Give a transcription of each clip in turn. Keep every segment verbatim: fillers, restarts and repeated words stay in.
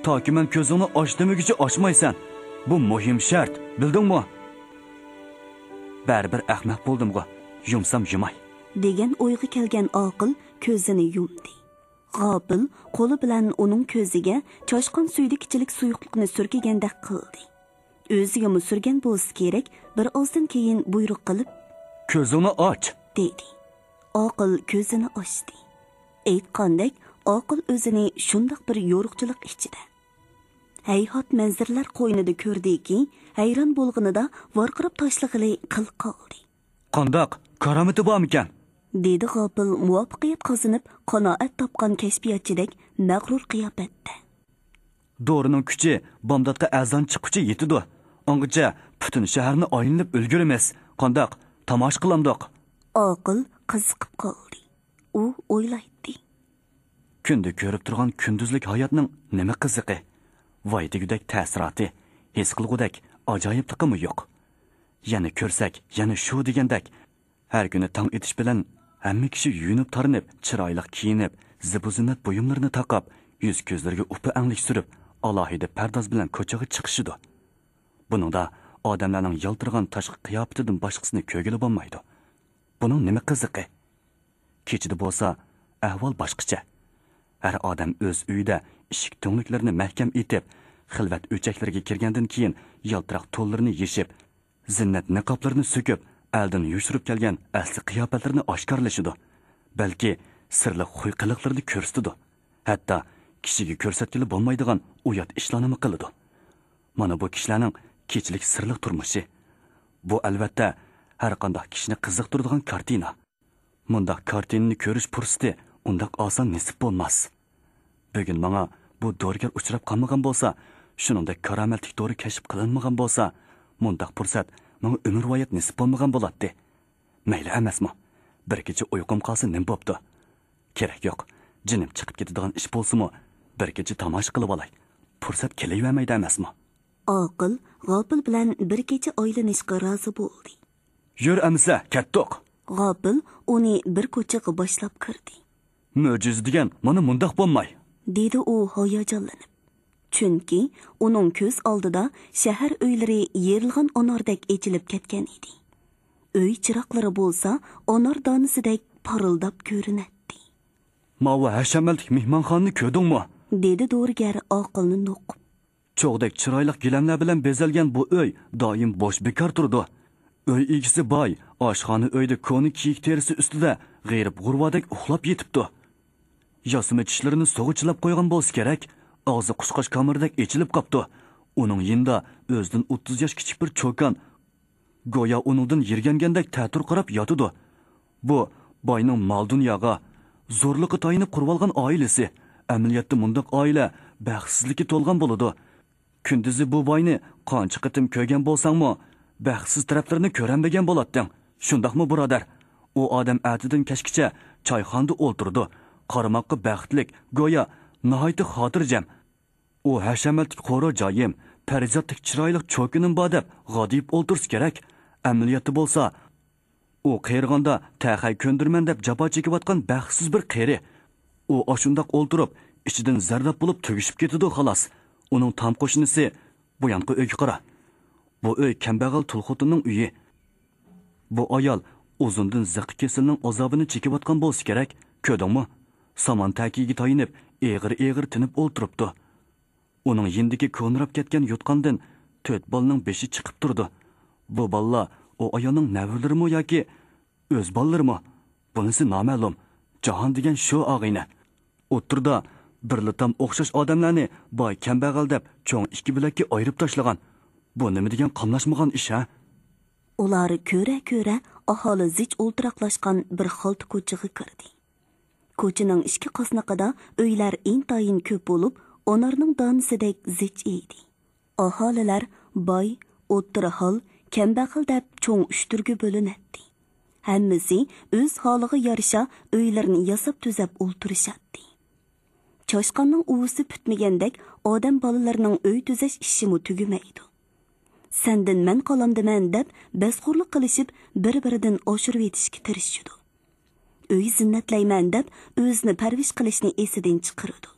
تاكى مەن كۆزۈڭنى ئاچ دېمىگۈچە ئاچمايسەن. بۇ مۇھىم شەرت، بىلدىڭمۇ؟ بەرىبىر ئەخمەق بولدۇمغۇ، يۇمسام يۇماي. دېگەن ئويغا كەلگەن ئاقىل كۆزىنى يۇمدى. غاپىل قولى بىلەن ئۇنىڭ كۆزىگە چاشقان سۈيىدىكىچىلىك سۇيۇقلۇقنى سۈركىگەندەك قىلدى. ئۆزىگىمۇ سۈرگەن بولسا كېرەك، بىر ئازدىن كېيىن بۇيرۇق قىلىپ، «كۆزۈڭنى ئاچ!» دېدى. ئاقىل كۆزىنى ئاچتى. ئېيتقاندەك، ئاقىل ئۆزىنى شۇنداق بىر يورۇقچىلىق ئىچىدە، ھەيھات مەنزىرىلەر قوينىدا كۆردىكى، ھەيران بولغىنىدا ۋارقىراپ تاشلىغىلى قىل قالدى. «قانداق؟ كارامىتى بارمىكەن؟» دېدى غاپىل مۇۋەپپەقىيەت قازىنىپ، قانائەت تاپقان كەشپىياتچىدەك مەغرۇر قىياپەتتە. «دورىنىڭ كۈچى بامداتقا ئەزان چىققۇچە يېتىدۇ. ئاڭغىچە پۈتۈن شەھەرنى ئايلىنىپ ئۈلگۈرىمىز. قانداق؟ تاماشا قىلامدۇق؟» ئاقىل قىزىقىپ قالدى. ئۇ ئويلايتتى. كۈندە كۆرۈپ تۇرغان كۈندۈزلۈك ھاياتنىڭ نېمە قىزىقى؟ ۋاي دېگۈدەك تەسىراتى، ھېس قىلغۇدەك ئاجايىپلىقىمۇ يوق. يەنە كۆرسەك، يەنە شۇ دېگەندەك، ھەر كۈنى تاڭ ئېتىش بىلەن ھەممە كىشى يۇيۇنۇپ تارىنىپ، چىرايلىق كىيىنىپ، زىبۇ زىننەت بۇيۇملىرىنى تاقاپ، يۈز كۆزلىرىگە ئۇپا ئەڭلىك سۈرۈپ، ئالاھىدە پەرداز بىلەن كوچىغا چىقىشىدۇ. بۇنىڭدا ئادەملەرنىڭ يالتىرىغان تاشقى قىياپىتىدىن باشقىسىنى كۆرگىلى بولمايدۇ. بۇنىڭ نېمە قىزىقى؟ كېچىدە بولسا ئەھۋال باشقىچە. ھەر ئادەم ئۆز ئۆيىدە ئىشىك تۈڭلۈكلىرىنى مەھكەم ئېتىپ، خىلۋەت ئۆچەكلىرىگە كىرگەندىن كېيىن يالتىراق تونلىرىنى يېشىپ، زىننەت نىقابلىرىنى سۆكۈپ، ئەلدىن يوشۇرۇپ كەلگەن ئەسلى قىياپەتلىرىنى ئاشكارىلىشىدۇ. بەلكى سىرلىق خۇي-قىلىقلىرىنى كۆرسىتىدۇ. ھەتتا كىشىگە كۆرسەتكىلى بولمايدىغان ئۇيات ئىشلارنىمۇ قىلىدۇ. مانا بۇ كىشىلەرنىڭ كېچىلىك سىرلىق تۇرمۇشى. بۇ، ئەلۋەتتە، ھەرقانداق كىشىنى قىزىقتۇرىدىغان كارتىنا. مۇنداق كارتىنىنى كۆرۈش پۇرسىتى ئۇنداق ئاسان نېسىپ بولماس. بۈگۈن ماڭا بۇ دورىگەر ئۇچراپ قالمىغان بولسا، شۇنىڭدەك كارامەتلىك دورا كەشىپ قىلىنمىغان بولسا، مۇنداق پۇرسەت ماڭا ئۆمۈرۋايەت نېسىپ بولمىغان بولاتتى. مەيلى ئەمەسمۇ؟ بىر كېچە ئۇيقۇم قالسا نېمە بوپتۇ؟ كېرەك يوق. جېنىم چىقىپ كېتىدىغان ئىش بولسىمۇ، بىر كېچە تاماشا قىلىۋالاي. پۇرسەت كېلىۋەرمەيدۇ ئەمەسمۇ؟ ئاقىل غاپىل بىلەن بىر كېچە ئايلىنىشقا رازى بولدى. يۈر ئەمىسە، كەتتۇق. غاپىل ئۇنى بىر كوچىغا باشلاپ كىردى. مۆجىزە دېگەن مانا مۇنداق بولماي. دېدى ئۇ ھاياجانلىنىپ. چۈنكى ئۇنىڭ كۆز ئالدىدا شەھەر ئۆيلىرى يېرىلغان ئاناردەك ئېچىلىپ كەتكەن ئىدى. ئۆي چىراغلىرى بولسا ئانار دانىسىدەك پارىلداپ كۆرۈنەتتى. ماۋۇ ھەشەمەتلىك مېھمانخانىنى كۆردۈڭمۇ؟ دېدى دورىگەر ئاقىلنى نوقۇپ. چوغدەك چىرايلىق گىلەملەر بىلەن بېزەلگەن بۇ ئۆي دائىم بوش بىكار تۇرىدۇ. ئۆي ئىگىسى باي، ئاشخانا ئۆيدە كونا كىيىك تېرىسى ئۈستىدە غېرىب غۇرۋادەك ئۇخلاپ يېتىپتۇ. ياسىما چىشلىرىنى سۇغا چىلاپ قويغان بولسا كېرەك، ئاغزى قۇشقاچ كامىرىدەك ئېچىلىپ قاپتۇ. ئۇنىڭ يېنىدا ئۆزىدىن ئوتتۇز ياش كىچىك بىر چوكان گويا ئۇنىڭدىن يىرگەنگەندەك تەتۈر قاراپ ياتىدۇ. بۇ باينىڭ مال-دۇنياغا، زورلۇققا تايىنىپ قۇرۇۋالغان ئائىلىسى. ئەمەلىيەتتە مۇنداق ئائىلە بەختسىزلىككە تولغان بولىدۇ. كۈندۈزى بۇ باينى قانچە قېتىم كۆرگەن بولساڭمۇ، بەختسىز تەرەپلىرىنى كۆرەلمىگەن بولاتتىڭ. شۇنداقمۇ، بۇرادەر؟ ئۇ ئادەم ئەتىدىن كەچكىچە چايخانىدا ئولتۇرىدۇ. قارىماققا بەختلىك، گويا ناھايىتى خاتىرجەم. ئۇ ھەشەمەتلىك قورۇ جايىم، پەرىزاتلىق چىرايلىق چوكىنىم بار دەپ غادىيىپ ئولتۇرسا كېرەك. ئەمەلىيەتتە بولسا، ئۇ قېرىغاندا تەخەي كۆندۈرىمەن دەپ جاپا چېكىۋاتقان بەختسىز بىر قېرى. ئۇ ئاشۇنداق ئولتۇرۇپ، ئىچىدىن زەرداب بولۇپ تۈگىشىپ كېتىدۇ، خالاس. ئۇنىڭ تام قوشنىسى، بۇ يانقى ئۆيگە قارا. بۇ ئۆي كەمبەغەل تۇل خوتۇننىڭ ئۆيى. بۇ ئايال ئۇزۇندىن زىققا كېسىلىنىڭ ئازابىنى چېكىۋاتقان بولسا كېرەك، كۆردۈڭمۇ؟ سامان تەكىيىگە تايىنىپ، ئېغىر-ئېغىر تىنىپ ئولتۇرۇپتۇ. ئۇنىڭ يېنىدىكى كونىراپ كەتكەن يوتقاندىن تۆت بالىنىڭ بېشى چىقىپ تۇرىدۇ. بۇ بالىلار ئۇ ئايالنىڭ نەۋرىلىرىمۇ ياكى ئۆز بالىلىرىمۇ؟ بۇنىسى نامەلۇم. جاھان دېگەن شۇ، ئاغىنە. ئوتتۇرىدا بىرلا تام ئوخشاش ئادەملەرنى باي-كەمبەغەل دەپ چوڭ ئىككى بۆلەككە ئايرىپ تاشلىغان. بۇ نېمە دېگەن قاملاشمىغان ئىش، ھە؟ ئۇلار كۆرە-كۆرە ئاھالە زىچ ئولتۇراقلاشقان بىر خالتا كوچىغا كىردى. كوچىنىڭ ئىككى قاسنىقىدا ئۆيلەر ئىنتايىن كۆپ بولۇپ، ئانارنىڭ دانىسىدەك زىچ ئىدى. ئاھالىلەر باي، ئوتتۇرا ھال، كەمبەغەل دەپ چوڭ ئۈچ تۈرگە بۆلۈنەتتى. ھەممىسى ئۆز ھالىغا يارىشا ئۆيلىرىنى ياساپ تۈزەپ ئولتۇرۇشاتتى. چاشقاننىڭ ئۇۋىسى پۈتمىگەندەك ئادەم بالىلىرىنىڭ ئۆي تۈزەش ئىشىمۇ تۈگىمەيدۇ. سەندىن مەن قالامدىمەن دەپ بەزخورلۇق قىلىشىپ بىر-بىرىدىن ئاشۇرۇۋېتىشكە تىرىشىدۇ. ئۆي زىننەتلەيمەن دەپ ئۆزىنى پەرۋىش قىلىشنى ئېسىدىن چىقىرىدۇ.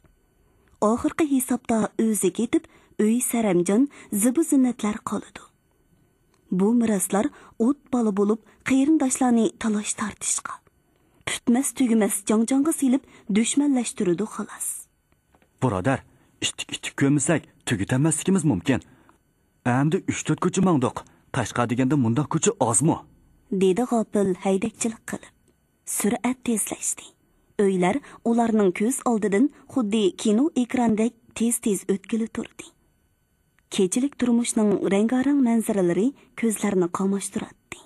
ئاخىرقى ھېسابتا ئۆزى كېتىپ، ئۆي سەرەمجان، زىبۇ زىننەتلەر قالىدۇ. بۇ مىراسلار ئوت بالا بولۇپ، قېرىنداشلارنى تالاش تارتىشقا، پۈتمەس تۈگىمەس جاڭجاڭغا سېلىپ، دۈشمەنلەشتۈرىدۇ خالاس. بۇرادەر، ئىتتىك ئىتتىك كۆرمىسەك، تۈگىتەلمەسلىكىمىز مۇمكىن. ئەمدى ئۈچ تۆت كوچا ماڭدۇق. قەشقەر دېگەندە مۇنداق كوچا ئازمۇ؟ دېدى غاپىل ھەيدەكچىلىك قىلىپ. سۈرئەت تېزلەشتى. ئۆيلەر ئۇلارنىڭ كۆز ئالدىدىن خۇددى كىنو ئېكراندەك تېز-تېز ئۆتكىلى تۇردى. كېچىلىك تۇرمۇشنىڭ رەڭگارەڭ مەنزىرىلىرى كۆزلەرنى قاماشتۇراتتى.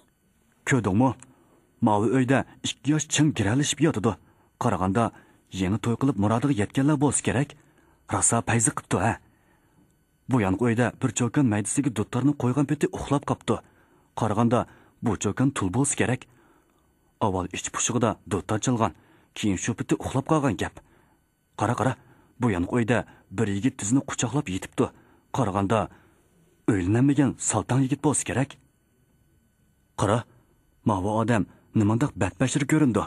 كۆردۈڭمۇ؟ ماۋۇ ئۆيدە ئىككى ياش چىڭ گىرەلىشىپ ياتىدۇ. قارىغاندا، يېڭى توي قىلىپ مۇرادىغا يەتكەنلەر بولسا كېرەك. راسا پەيزى قىپتۇ، ھە؟ بۇ يانقى ئۆيدە بىر چوكان مەيدىسىگە دۇتارنى قويغان پېتى ئۇخلاپ قاپتۇ. قارىغاندا، بۇ چوكان تۇل بولسا كېرەك. ئاۋۋال ئىچ پۇشۇقىدا دۇتار چالغان، كېيىن شۇ پېتى ئۇخلاپ قالغان گەپ. قارا، قارا، بۇ يانقى ئۆيدە بىر يىگىت تىزىنى قۇچاقلاپ يېتىپتۇ. قارىغاندا، ئۆيلىنەلمىگەن سالتاڭ يىگىت بولسا كېرەك. قارا، ماۋۇ ئادەم نېمانداق بەتبەشىرە كۆرۈنىدۇ.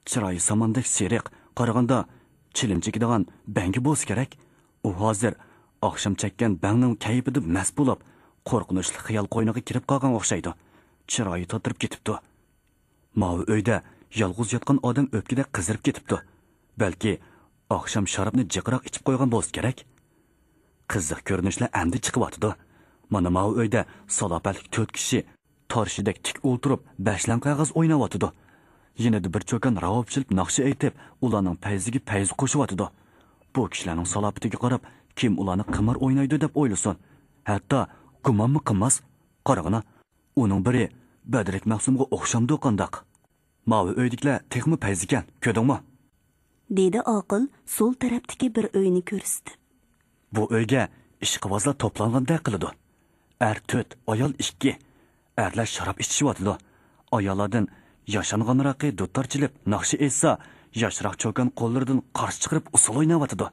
چىرايى ساماندەك سېرىق، قارىغاندا چىلىم چېكىدىغان بەڭگى بولسا كېرەك. ئۇ ھازىر ئاخشام چەككەن بەڭنىڭ كەيپىدە مەست بولۇپ، قورقۇنچلۇق خىيال قوينىغا كىرىپ قالغان ئوخشايدۇ. چىرايى تاتىرىپ كېتىپتۇ. ماۋۇ ئۆيدە يالغۇز ياتقان ئادەم ئۆپكىدەك قىزىرىپ كېتىپتۇ. بەلكى ئاخشام شارابنى جىقراق ئىچىپ قويغان بولسا كېرەك. قىزىق كۆرۈنۈشلەر ئەمدى چىقىۋاتىدۇ. مانا ماۋۇ ئۆيدە سالاپەتلىك تۆت كىشى تارشىدەك تىك ئولتۇرۇپ بەشلەم قەغەز ئويناۋاتىدۇ. يېنىدا بىر چوكان راۋاب چېلىپ ناخشا ئېيتىپ، ئۇلارنىڭ پەيزىگە پەيزە قوشۇۋاتىدۇ. بۇ كىشىلەرنىڭ سالاپىتىگە قاراپ، كىم ئۇلارنى قىمار ئوينايدۇ دەپ ئويلىسۇن؟ ھەتتا گۇمانمۇ قىلماس. قارىغىنا، ئۇنىڭ بىرى بەدرەك مەخسۇمغا ئوخشامدۇ قانداق؟ ماۋۇ ئۆيدىكىلەر تېخىمۇ پەيزىكەن، كۆردۈڭمۇ؟ دېدى ئاقىل سول تەرەپتىكى بىر ئۆينى كۆرسىتىپ. بۇ ئۆيگە ئىشقىۋازلار توپلانغاندەك قىلىدۇ. ئەر تۆت، ئايال ئىككى. ئەرلەر شاراب ئىچىشىۋاتىدۇ. ئاياللاردىن ياشانغانراقى دۇتار چېلىپ ناخشا ئېيتسا، ياشراق چوكان قوللىرىدىن قارس چىقىرىپ ئۇسسۇل ئويناۋاتىدۇ.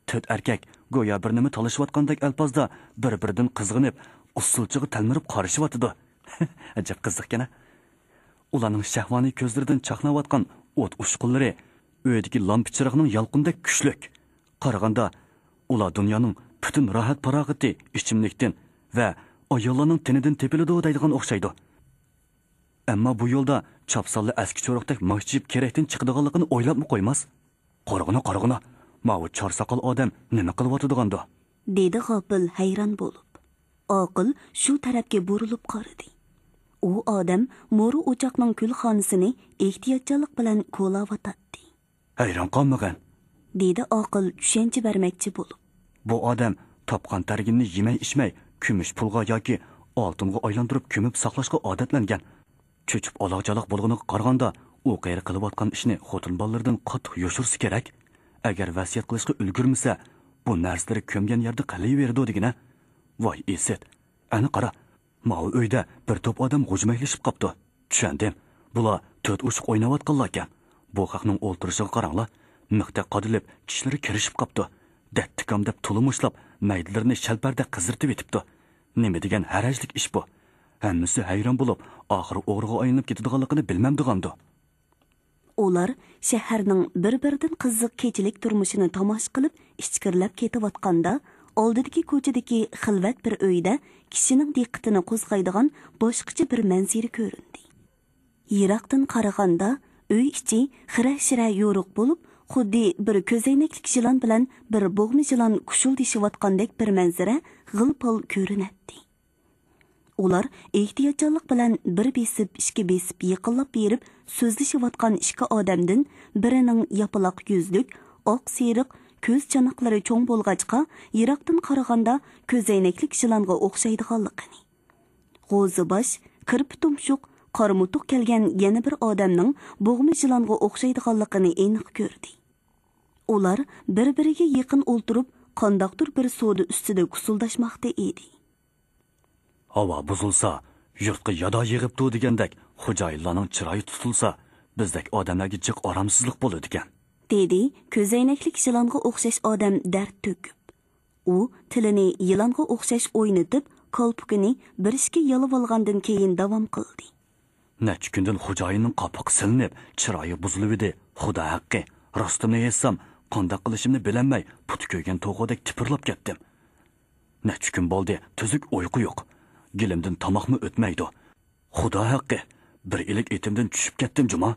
تۆت ئەركەك گويا بىر نېمە تالىشىۋاتقاندەك ئەلپازدا بىر-بىرىدىن قىزغىنىپ، ئۇسسۇلچىغا تەلمۈرۈپ قارىشىۋاتىدۇ. ئەجەب قىزىقكەن-ە! ئۇلارنىڭ شەھۋانىي كۆزلىرىدىن چاقناۋاتقان ئوت ئۇچقۇنلىرى ئۆيدىكى لامپا چىراغنىڭ يالقۇنىدەك كۈچلۈك. قارىغاندا، ئۇلار دۇنيانىڭ پۈتۈن راھەت-پاراغىتى ئىچىملىكتىن ۋە ئاياللارنىڭ تېنىدىن تېپىلىدۇ دەيدىغان ئوخشايدۇ. ئەمما بۇ يولدا چاپسانلا ئەسكى چورۇقتەك ماكچىيىپ كېرەكتىن چىقىدىغانلىقىنى ئويلاپمۇ قويماس. قارىغىنا، قارىغىنا، ماۋۇ چار ساقال ئادەم نېمە قىلىۋاتىدىغاندۇ؟ دېدى غاپىل ھەيران بولۇپ. ئاقىل شۇ تەرەپكە بۇرۇلۇپ قارىدى. ئۇ ئادەم مورا ئوچاقنىڭ كۈلخانىسىنى ئېھتىياتچانلىق بىلەن كولاۋاتاتتى. ھەيران قالمىغىن، دېدى ئاقىل چۈشەنچە بەرمەكچى بولۇپ. بۇ ئادەم تاپقان تەرگىنىنى يېمەي-ئىچمەي، كۈمۈش پۇلغا ياكى ئالتۇنغا ئايلاندۇرۇپ كۆمۈپ ساقلاشقا ئادەتلەنگەن. چۆچۈپ ئالاق-چالاق بولغىنىغا قارىغاندا، ئۇ قېرى قىلىۋاتقان ئىشنى خوتۇن بالىلىرىدىن قاتتىق يوشۇرسا كېرەك. ئەگەر ۋەسىيەت قىلىشقا ئۈلگۈرمىسە، بۇ نەرسىلىرى كۆمگەن يەردە قېلىۋېرىدۇ دېگىنە. ۋاي ئىسىت، ئەنە قارا، ماۋۇ ئۆيدە بىر توپ ئادەم غۇجمەكلىشىپ قاپتۇ. چۈشەندىم. بۇلار تۆت ئوشۇق ئويناۋاتقانلاركەن. بۇ خەقنىڭ ئولتۇرۇشىغا قاراڭلار. مىختەك قادىلىپ، چىشلىرى كىرىشىپ قاپتۇ. دەتتىكام دەپ تۇلۇمۇشلاپ، مەيدىلىرىنى شەلپەردەك قىزىرتىۋېتىپتۇ. نېمە دېگەن ھەرەجلىك ئىش بۇ! ھەممىسى ھەيران بولۇپ، ئاخىرى ئوغرىغا ئايلىنىپ كېتىدىغانلىقىنى بىلمەمدىغاندۇ؟ ئۇلار شەھەرنىڭ بىر-بىرىدىن قىزىق كېچىلىك تۇرمۇشىنى تاماشا قىلىپ، ئىچكىرىلەپ كېتىۋاتقاندا، ئالدىدىكى كوچىدىكى خىلۋەت بىر ئۆيدە كىشىنىڭ دىققىتىنى قوزغايدىغان باشقىچە بىر مەنزىرە كۆرۈندى. يىراقتىن قارىغاندا، ئۆي ئىچى خىرە-شىرە يورۇق بولۇپ، خۇددى بىر كۆزەينەكلىك يىلان بىلەن بىر بوغما يىلان كۇشۇلدىشىۋاتقاندەك بىر مەنزىرە غىل-پال كۆرۈنەتتى. ئۇلار ئېھتىياتچانلىق بىلەن بىر بېسىپ، ئىككى بېسىپ يېقىنلاپ بېرىپ سۆزلىشىۋاتقان ئىككى ئادەمدىن بىرىنىڭ ياپىلاق يۈزلۈك، ئاق سېرىق، كۆز چاناقلىرى چوڭ بولغاچقا، يىراقتىن قارىغاندا كۆزەينەكلىك يىلانغا ئوخشايدىغانلىقىنى، غوزا باش، كىرپە تۇمشۇق، قارا مۇتۇق كەلگەن يەنە بىر ئادەمنىڭ بوغما يىلانغا ئوخشايدىغانلىقىنى ئېنىق كۆردى. ئۇلار بىر-بىرىگە يېقىن ئولتۇرۇپ، قانداقتۇر بىر سودا ئۈستىدە كۇسۇلداشماقتا ئىدى. ھاۋا بۇزۇلسا، يۇرتقا يادا يېغىپتۇ دېگەندەك، خوجايىنلارنىڭ چىرايى تۇتۇلسا، بىزدەك ئادەملەرگە جىق ئارامسىزلىق بولىدىكەن. دېدى كۆزەينەكلىك يىلانغا ئوخشاش ئادەم دەرد تۆكۈپ. ئۇ تىلىنى يىلانغا ئوخشاش ئوينىتىپ، كالپۇكىنى بىر ئىككى يالىۋالغاندىن كېيىن داۋام قىلدى. نەچچە كۈندىن خوجايىننىڭ قاپىقى سېلىنىپ، چىرايى بۇزۇلۇۋىدى. خۇدا ھەققى، راستىنى ئېيتسام، قانداق قىلىشىمنى بىلەلمەي، پۇتى كۆيگەن توخۇدەك تىپىرلاپ كەتتىم. نەچچە كۈن بولدى، تۈزۈك ئۇيقۇ يوق. گېلىمدىن تاماقمۇ ئۆتمەيدۇ. خۇدا ھەققى، بىر ئىلىك ئېتىمدىن چۈشۈپ كەتتىم جۇما.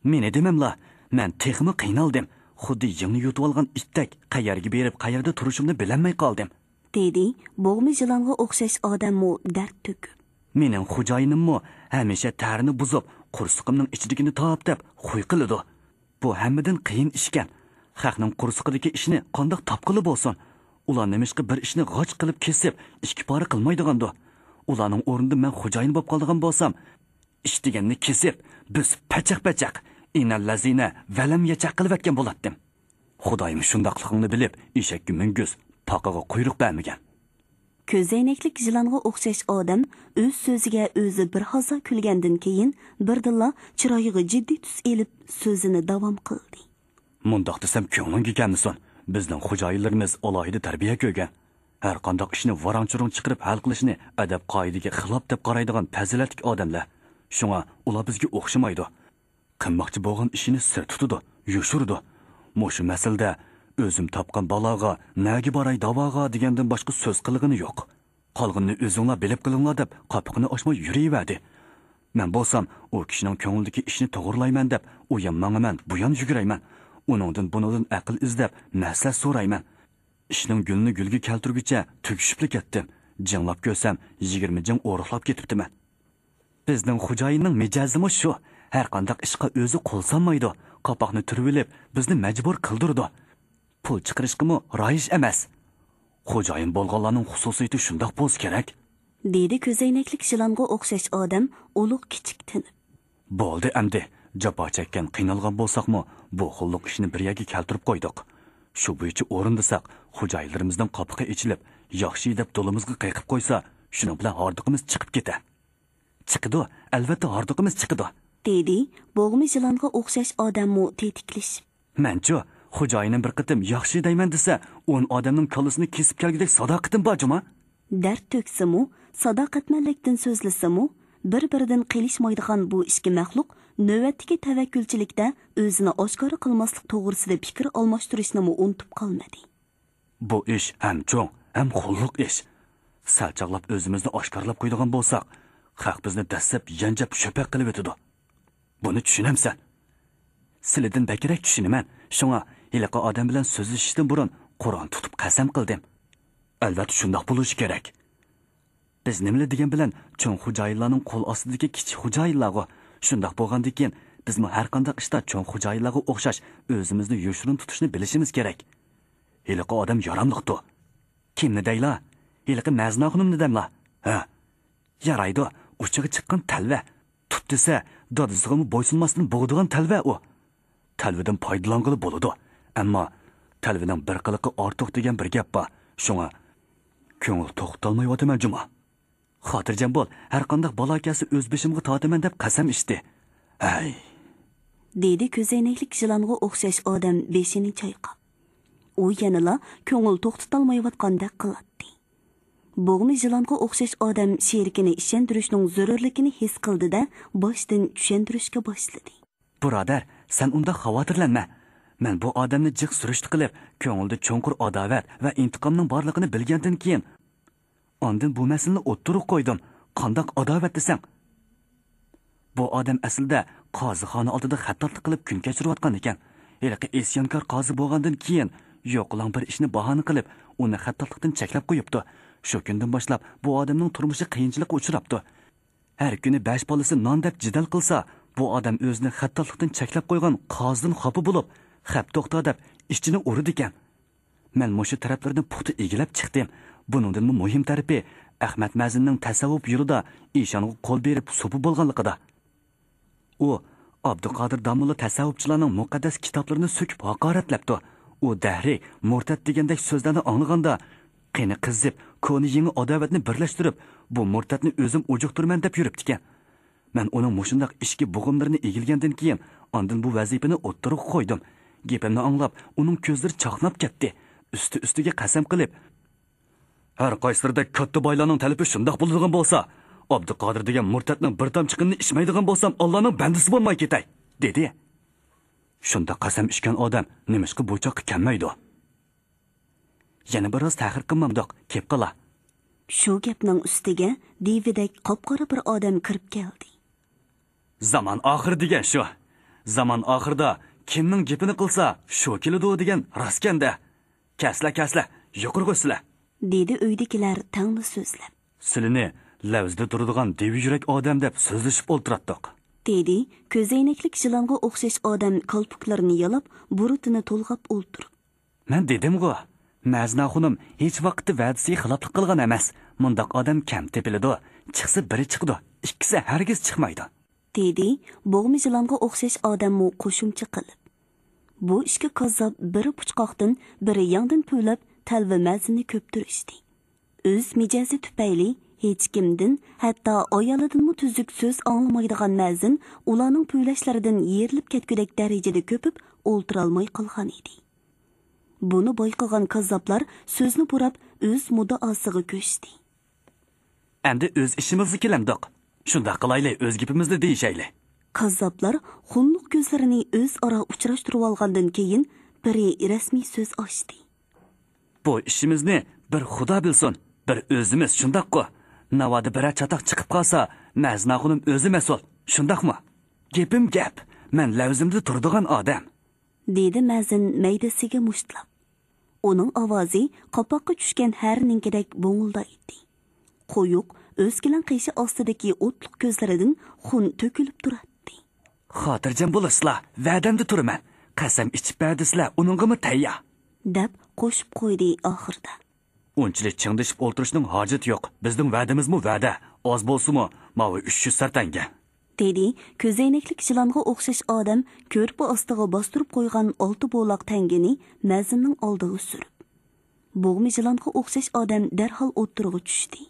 مېنى دېمەملا، مەن تېخىمۇ قىينالدىم. خۇددى يىڭنە يۇتۇۋالغان ئىتتەك قەيەرگە بېرىپ، قەيەردە تۇرۇشۇمنى بىلەلمەي قالدىم. دېدى بوغما يىلانغا ئوخشاش ئادەممۇ دەرد تۆكۈپ. مېنىڭ خوجايىنىممۇ ھەمىشە تەرىنى بۇزۇپ، قورسىقىمنىڭ ئىچىدىكىنى تاپ دەپ خۇي قىلىدۇ. بۇ ھەممىدىن قىيىن ئىشكەن. خەقنىڭ قورسىقىدىكى ئىشنى قانداق تاپقىلى بولسۇن؟ ئۇلار نېمىشقا بىر ئىشنى غاچ قىلىپ كېسىپ، ئىككى پارە قىلمايدىغاندۇ؟ ئۇلارنىڭ ئورنىدا مەن خوجايىن بولۇپ قالىدىغان بولسام، ئىش دېگەننى كېسىپ، بۆسۈپ پەچەق-پەچەق، ئىنەللەزىنە، ۋەلەم يەچەق قىلىۋەتكەن بولاتتىم. خۇدايىم شۇنداقلىقىڭنى بىلىپ، ئېشەككە مىنگۈز، پاقىغا قۇيرۇق بەرمىگەن. كۆزەينەكلىك يىلانغا ئوخشاش ئادەم ئۆز سۆزىگە ئۆزى بىر ھازا كۈلگەندىن كېيىن، بىردىنلا چىرايىغا جىددىي تۈس ئېلىپ، سۆزىنى داۋام قىلدى. مۇنداق دېسەم كۆڭلۈڭگە كەلمىسۇن، بىزنىڭ خوجايىنلىرىمىز ئالاھىدە تەربىيە كۆرگەن. ھەر قانداق ئىشنى ۋاراڭ-چۇرۇڭ چىقىرىپ ھەل قىلىشنى ئەدەپ-قائىدىگە خىلاپ دەپ قارايدىغان پەزىلەتلىك ئادەملەر. شۇڭا ئۇلار بىزگە ئوخشىمايدۇ. قىلماقچى بولغان ئىشىنى سىر تۇتىدۇ، يوشۇرىدۇ. مۇشۇ مەسىلىدە ئۆزۈم تاپقان بالاغا، نەگە باراي داۋاغا دېگەندىن باشقا سۆز قىلغىنى يوق. قالغىنىنى ئۆزۈڭلار بىلىپ قىلىڭلار دەپ قاپىقىنى ئاچماي يۈرۈۋەردى. مەن بولسام ئۇ كىشىنىڭ كۆڭلىدىكى ئىشنى توغرىلايمەن دەپ ئۇيان ماڭىمەن، بۇيان يۈگۈرەيمەن. ئۇنىڭدىن بۇنىڭدىن ئەقىل ئىزدەپ مەسلىھەت سورايمەن. ئىشنىڭ گۈلىنى گۈلگە كەلتۈرگۈچە تۈگىشىپلا كەتتىم. جىڭلاپ كۆرسەم، يىگىرمە جىڭ ئورۇقلاپ كېتىپتىمەن. بىزنىڭ خوجايىننىڭ مىجەزىمۇ شۇ. ھەرقانداق ئىشقا ئۆزى قول سالمايدۇ. قاپاقنى تۈرۈۋېلىپ، بىزنى مەجبۇر قىلدۇرىدۇ. پۇل چىقىرىشقىمۇ رايىش ئەمەس. خوجايىن بولغانلارنىڭ خۇسۇسىيىتى شۇنداق بولسا كېرەك. دېدى كۆزەينەكلىك يىلانغا ئوخشاش ئادەم ئۇلۇغ كىچىك تىنىپ. بولدى ئەمدى، جاپا چەككەن، قىينالغان بولساقمۇ، بۇ خىللىق ئىشنى بىر يەرگە كەلتۈرۈپ قويدۇق. شۇ بويىچە ئورۇندىساق، خوجايىنلىرىمىزنىڭ قاپىقى ئېچىلىپ، ياخشى دەپ دولىمىزغا قېقىپ قويسا، شۇنىڭ بىلەن ھاردۇقىمىز چىقىپ كېتەر. چىقىدۇ، ئەلۋەتتە ھاردۇقىمىز چىقىدۇ. دېدى بوغما يىلانغا ئوخشاش ئادەممۇ تېتىكلىشىپ. مەنچۇ، خوجايىنىم بىر قېتىم ياخشى دەيمەن دېسە، ئون ئادەمنىڭ كاللىسىنى كېسىپ كەلگۈدەك ساداقىتىم بار جۇما. دەرد تۆكسىمۇ، ساداقەتمەنلىكتىن سۆزلىسىمۇ، بىر-بىرىدىن قېلىشمايدىغان بۇ ئىككى مەخلۇق نۆۋەتتىكى تەۋەككۈلچىلىكتە ئۆزىنى ئاشكارا قىلماسلىق توغرىسىدا پىكىر ئالماشتۇرۇشنىمۇ ئۇنتۇپ قالمىدى. بۇ ئىش ھەم چوڭ، ھەم خۇللۇق ئىش. سەل چاغلاپ ئۆزىمىزنى ئاشكارىلاپ قويىدىغان بولساق، خەق بىزنى دەسسەپ يەنجەپ شۆپەك قىلىۋېتىدۇ. بۇنى چۈشىنەمسەن؟ سىلىدىن بەكرەك چۈشىنىمەن. شۇڭا ھېلىقى ئادەم بىلەن سۆزلىشىشتىن بۇرۇن قۇرئان تۇتۇپ قەسەم قىلدىم. ئەلۋەتتە شۇنداق بولۇشى كېرەك. بىز نېمىلا دېگەن بىلەن چوڭ خوجايىنلارنىڭ قول ئاستىدىكى كىچىك خوجايىنلارغۇ. شۇنداق بولغاندىكىن، بىزمۇ ھەر قانداق ئىشتا چوڭ خوجايىنلارغا ئوخشاش ئۆزىمىزنى يوشۇرۇن تۇتۇشنى بىلىشىمىز كېرەك. ھېلىقى ئادەم ياراملىقتۇ. كىمنى دەيلا؟ ھېلىقى مەزىناخۇنۇمنى دەملا؟ ھە. يارايدۇ، ئۇچىغا چىققان تەلۋە. تۇت دېسە، دادىسىغىمۇ بويسۇنماستىن بوغىدىغان تەلۋە ئۇ. تەلۋىدىن پايدىلانغىلى بولىدۇ. ئەمما تەلۋىنىڭ بىر قىلىقى ئارتۇق دېگەن بىر گەپ بار. شۇڭا كۆڭۈل توختىتالمايۋاتىمەن جۇما. خاتىرجەم بول، ھەرقانداق بالا كەلسە ئۆز بېشىمغا تارتىمەن دەپ قەسەم ئىچتى. ھەي! دېدى كۆزەينەكلىك يىلانغا ئوخشاش ئادەم بېشىنى چايقاپ. ئۇ يەنىلا كۆڭۈل توختىتالمايۋاتقاندەك قىلاتتى. بوغما يىلانغا ئوخشاش ئادەم شېرىكىنى ئىشەندۈرۈشنىڭ زۆرۈرلۈكىنى ھېس قىلدى-دە، باشتىن چۈشەندۈرۈشكە باشلىدى. بۇرادەر، سەن ئۇنداق خاۋاتىرلەنمە. مەن بۇ ئادەمنى جىق سۈرۈشتە قىلىپ، كۆڭلىدە چوڭقۇر ئاداۋەت ۋە ئىنتىقامنىڭ بارلىقىنى بىلگەندىن كېيىن، ئاندىن بۇ مەسىلىنى ئوتتۇرىغا قويدۇم. قانداق ئاداۋەت دېسەڭ، بۇ ئادەم ئەسلىدە قازىخانا ئالدىدا خەتتاتلىق قىلىپ كۈن كەچۈرۈۋاتقان ئىكەن. ھېلىقى ئىسيانكار قازى بولغاندىن كېيىن، يوقىلاڭ بىر ئىشنى باھانە قىلىپ، ئۇنى خەتتاتلىقتىن چەكلەپ قويۇپتۇ. شۇ كۈندىن باشلاپ بۇ ئادەمنىڭ تۇرمۇشى قىيىنچىلىققا ئۇچراپتۇ. ھەر كۈنى بەش بالىسى نان دەپ جېدەل قىلسا، بۇ ئادەم ئۆزىنى خەتتاتلىقتىن چەكلەپ قويغان قازىدىن خاپا بولۇپ، خەپ توختا دەپ ئىچىنى ئۇرىدىكەن. مەن مۇشۇ تەرەپلىرىنى پۇختا ئىگىلەپ چىقتىم. بۇنىڭدىنمۇ مۇھىم تەرىپى، ئەخمەت مەزىننىڭ تەسەۋۋۇپ يولىدا ئىشانغا قول بېرىپ سوپا بولغانلىقىدا. ئۇ، ئابدۇقادىر داموللا تەسەۋۋۇپچىلارنىڭ مۇقەددەس كىتابلىرىنى سۆكۈپ ھاقارەتلەپتۇ. ئۇ دەھرىي، مۇرتەت دېگەندەك سۆزلەرنى ئاڭلىغاندا، قېنى قىزىپ، كونا يېڭى ئاداۋەتنى بىرلەشتۈرۈپ، بۇ مۇرتەتنى ئۆزۈم ئۇجۇقتۇرىمەن دەپ يۈرۈپتىكەن. مەن ئۇنىڭ مۇشۇنداق ئىچكى بوغۇملىرىنى ئىگىلىگەندىن كېيىن، ئاندىن بۇ ۋەزىپىنى ئوتتۇرىغا قويدۇم. گېپىمنى ئاڭلاپ، ئۇنىڭ كۆزلىرى چاقناپ كەتتى. ئۈستى-ئۈستىگە قەسەم قىلىپ، ھەر قايسىلىرىدەك كاتتا بايلارنىڭ تەلىپى شۇنداق بولىدىغان بولسا، ئابدۇقادىر دېگەن مۇرتەتنىڭ بىر تامچە قېنىنى ئىچمەيدىغان بولسام، ئاللانىڭ بەندىسى بولماي كېتەي، دېدى. شۇنداق قەسەم ئىچكەن ئادەم نېمىشقا بۇ چاققا كەلمەيدۇ؟ يەنە بىراز تەخىر قىلمامدۇق، كېلىپ قالا. شۇ گەپنىڭ ئۈستىگە دىۋىدەك قاپقارا بىر ئادەم كىرىپ كەلدى. زامان ئاخىرى دېگەن شۇ. زامان ئاخىرىدا كىمنىڭ گېپىنى قىلسا، شۇ كېلىدۇ دېگەن راستكەن-دە. كەسلە، كەسلە، يۇقىرىغا ئۆسىلە. دېدى ئۆيدىكىلەر تەڭلا سۆزلەپ. سىلىنى لەۋزىدە تۇرىدىغان دىۋى يۈرەك ئادەم دەپ سۆزلىشىپ ئولتۇراتتۇق. دېدى كۆزەينەكلىك يىلانغا ئوخشاش ئادەم كالپۇكلىرىنى يالاپ، بۇرۇتىنى تولغاپ ئولتۇرۇپ. مەن دېدىمغۇ، مەزىنە خۇنۇم ھېچ ۋاقىتتا ۋەدىسىگە خىلاپلىق قىلغان ئەمەس. مۇنداق ئادەم كەم تېپىلىدۇ. چىقسا بىرى چىقىدۇ، ئىككىسى ھەرگىز چىقمايدۇ. دېدى بوغما يىلانغا ئوخشاش ئادەممۇ قوشۇمچە قىلىپ. بۇ ئىككى كاززاپ بىرى پۇچقاقتىن، بىرى ياڭدىن پۈۋلەپ تەلۋە مەزىننى كۆپتۈرۈشتى. ئۆز مىجەزى تۈپەيلى ھېچكىمدىن، ھەتتا ئايالىدىنمۇ تۈزۈك سۆز ئاڭلىمايدىغان مەزىن ئۇلارنىڭ پۈۋلەشلىرىدىن يېرىلىپ كەتكۈدەك دەرىجىدە كۆپۈپ ئولتۇرالماي قالغان ئىدى. بۇنى بايقىغان كاززاپلار سۆزنى بۇراپ ئۆز مۇددىئاسىغا كۆچتى. ئەمدى ئۆز ئىشىمىزغا كېلەمدۇق. شۇنداق قىلايلى، ئۆز گېپىمىزنى دېيىشەيلى. كاززاپلار خۇنلۇق كۆزلىرىنى ئۆزئارا ئۇچراشتۇرۇۋالغاندىن كېيىن بىرى رەسمىي سۆز ئاچتى. بۇ ئىشىمىزنى بىر خۇدا بىلسۇن، بىر ئۆزىمىز، شۇنداققۇ؟ ناۋادا بىرەر چاتاق چىقىپ قالسا، مەزىنە خۇنۇم ئۆزى مەسئۇل، شۇنداقمۇ؟ گېپىم گەپ، مەن لەۋزىمدە تۇرىدىغان ئادەم. دېدى مەزىن مەيدىسىگە مۇشتلاپ. ئۇنىڭ ئاۋازى قاپاققا چۈشكەن ھەرىنىڭكىدەك بوڭۇلدايتتى. قويۇق ئۆسكىلەڭ قېشى ئاستىدىكى ئوتلۇق كۆزلىرىدىن خۇن تۆكۈلۈپ تۇراتتى. خاتىرجەم بولۇشلا، ۋەدەمدە تۇرىمەن. قەسەم ئىچىپ بەردىسىلە، ئۇنىڭغىمۇ تەييار. دەپ قوشۇپ قويدى ئاخىرىدا. ئۇنچىلىك چىڭدىشىپ ئولتۇرۇشنىڭ ھاجىتى يوق. بىزنىڭ ۋەدىمىزمۇ ۋەدە. ئاز بولسىمۇ، ماۋۇ ئۈچ يۈز سەر تەڭگە. دېدى كۆزەينەكلىك يىلانغا ئوخشاش ئادەم كۆرپە ئاستىغا باستۇرۇپ قويغان ئالتە بولاق تەڭگىنى مەزىننىڭ ئالدىغا سۈرۈپ. بوغما يىلانغا ئوخشاش ئادەم دەرھال ئوتتۇرىغا چۈشتى.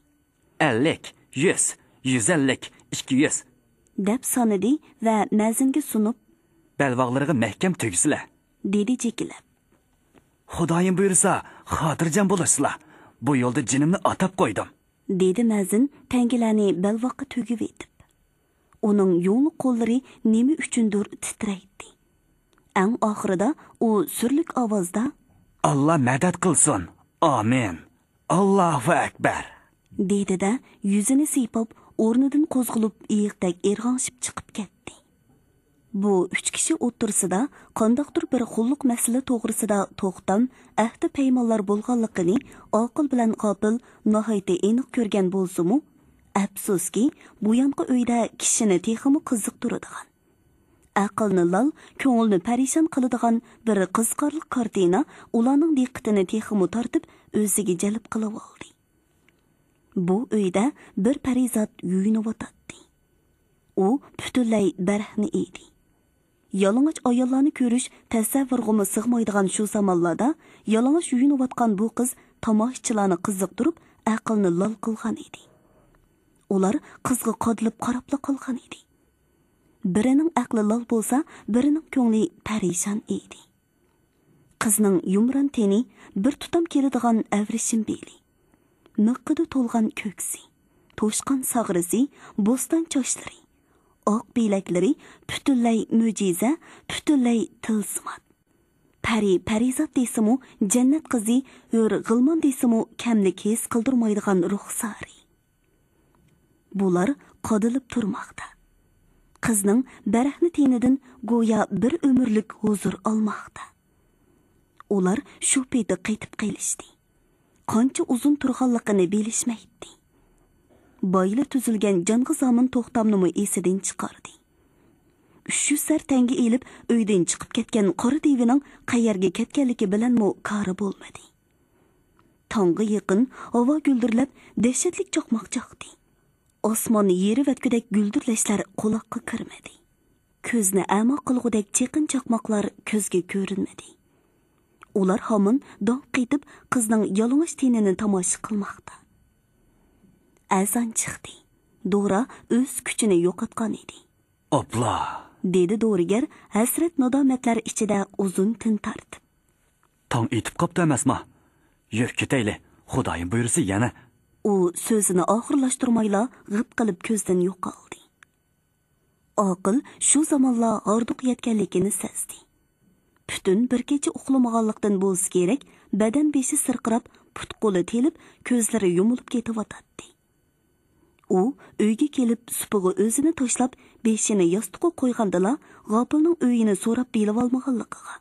ئەللىك، يۈز، يۈز ئەللىك، ئىككى يۈز. دەپ سانىدى ۋە مەزىنگە سۇنۇپ. بەلباغلىرىغا مەھكەم تۈگسىلە. دېدى جېكىلەپ. خۇدايىم بۇيرۇسا، خاتىرجەم بولۇشسىلا. بۇ يولدا جېنىمنى ئاتاپ قويدۇم. دېدى مەزىن تەڭگىلەرنى بەلباغقا تۈگۈۋېتىپ. ئۇنىڭ يۇڭلۇق قوللىرى نېمە ئۈچۈندۇر تىترەيتتى. ئەڭ ئاخىرىدا ئۇ سۈرلۈك ئاۋازدا، ئاللا مەدەت قىلسۇن، ئامىن، ئاللاھۇ ئەكبەر، دېدى-دە، يۈزىنى سىيپاپ، ئورنىدىن قوزغىلىپ، ئېيىقتەك ئىرغاڭشىپ چىقىپ كەتتى. بۇ ئۈچ كىشى ئوتتۇرىسىدا قانداقتۇر بىر قۇللۇق مەسىلە توغرىسىدا توختام، ئەھدى پەيمانلار بولغانلىقىنى ئاقىل بىلەن غاپىل ناھايىتى ئېنىق كۆرگەن بولسىمۇ، ئەپسۇسكى، بۇيانقى ئۆيدە كىشىنى تېخىمۇ قىزىقتۇرىدىغان، ئەقىلنى لال، كۆڭۈلنى پەرىشان قىلىدىغان بىر قىزىقارلىق كارتىنا ئۇلارنىڭ دىققىتىنى تېخىمۇ تارتىپ، ئۆزىگە جەلپ قىلىۋالدى. بۇ ئۆيدە بىر پەرىزات يۇيۇنۇۋاتاتتى. ئۇ پۈتۈنلەي بەرھنە ئىدى. يالىڭاچ ئاياللارنى كۆرۈش تەسەۋۋۇرغىمۇ سىغمايدىغان شۇ زامانلاردا يالىڭاچ يۇيۇنۇۋاتقان بۇ قىز تاماشىچىلارنى قىزىقتۇرۇپ، ئەقىلنى لال قىلغان ئىدى. ئۇلار قىزغا قادىلىپ قاراپلا قالغان ئىدى. بىرىنىڭ ئەقلى لال بولسا، بىرىنىڭ كۆڭلى پەرىشان ئىدى. قىزنىڭ يۇمران تېنى، بىر تۇتام كېلىدىغان ئەۋرىشىم بېلى، مىققىدە تولغان كۆكسى، توشقان ساغرىسى، بوستان چاچلىرى، ئاق بىلەكلىرى پۈتۈنلەي مۆجىزە، پۈتۈنلەي تىلسىمات. پەرى پەرىزات دېسىمۇ، جەننەت قىزى ھۆر غىلمان دېسىمۇ كەملىك ھېس قىلدۇرمايدىغان رۇخسارى. بۇلار قادىلىپ تۇرماقتا. قىزنىڭ بەرەھنە تېنىدىن گويا بىر ئۆمۈرلۈك ھۇزۇر ئالماقتا. ئۇلار شۇ پېتى قېتىپ قېلىشتى. قانچە ئۇزۇن تۇرغانلىقىنى بىلىشمەيتتى. بايىلا تۈزۈلگەن جانغا زامىن توختامنىمۇ ئېسىدىن چىقاردى. ئۈچ يۈز سەر تەڭگە ئېلىپ، ئۆيدىن چىقىپ كەتكەن قارا دىۋىنىڭ قەيەرگە كەتكەنلىكى بىلەنمۇ كارى بولمىدى. تاڭغا يېقىن ھاۋا گۈلدۈرلەپ، دەھشەتلىك چاقماق چاقتى. ئاسماننى يېرىۋەتكۈدەك گۈلدۈرلەشلەر قۇلاققا كىرمىدى. كۆزنى ئەما قىلغۇدەك چېقىن چاقماقلار كۆزگە كۆرۈنمىدى. ئۇلار ھامان داڭ قېتىپ، قىزنىڭ يالىڭاچ تېنىنى تاماشا قىلماقتا. ئەزان چىقتى. دورا ئۆز كۈچىنى يوقاتقان ئىدى. ئاپلا! دېدى دورىگەر ھەسرەت-نادامەتلەر ئىچىدە ئۇزۇن تىن تارتىپ. تاڭ ئېتىپ قاپتۇ ئەمەسما؟ يۈر كېتەيلى، خۇدايىم بۇيرۇسا يەنە. ئۇ سۆزىنى ئاخىرلاشتۇرمايلا غىپ قىلىپ كۆزدىن يوقالدى. ئاقىل شۇ زامانلا ھاردۇق يەتكەنلىكىنى سەزدى. پۈتۈن بىر كېچە ئۇخلىمىغانلىقتىن بولسا كېرەك، بەدەن بېشى سىرقىراپ، پۇت-قولى تېلىپ، كۆزلىرى يۇمۇلۇپ كېتىۋاتاتتى. ئۇ ئۆيگە كېلىپ، سۇپىغا ئۆزىنى تاشلاپ، بېشىنى ياستۇققا قويغاندىلا، غاپىلنىڭ ئۆيىنى سوراپ بىلىۋالمىغانلىقىغا،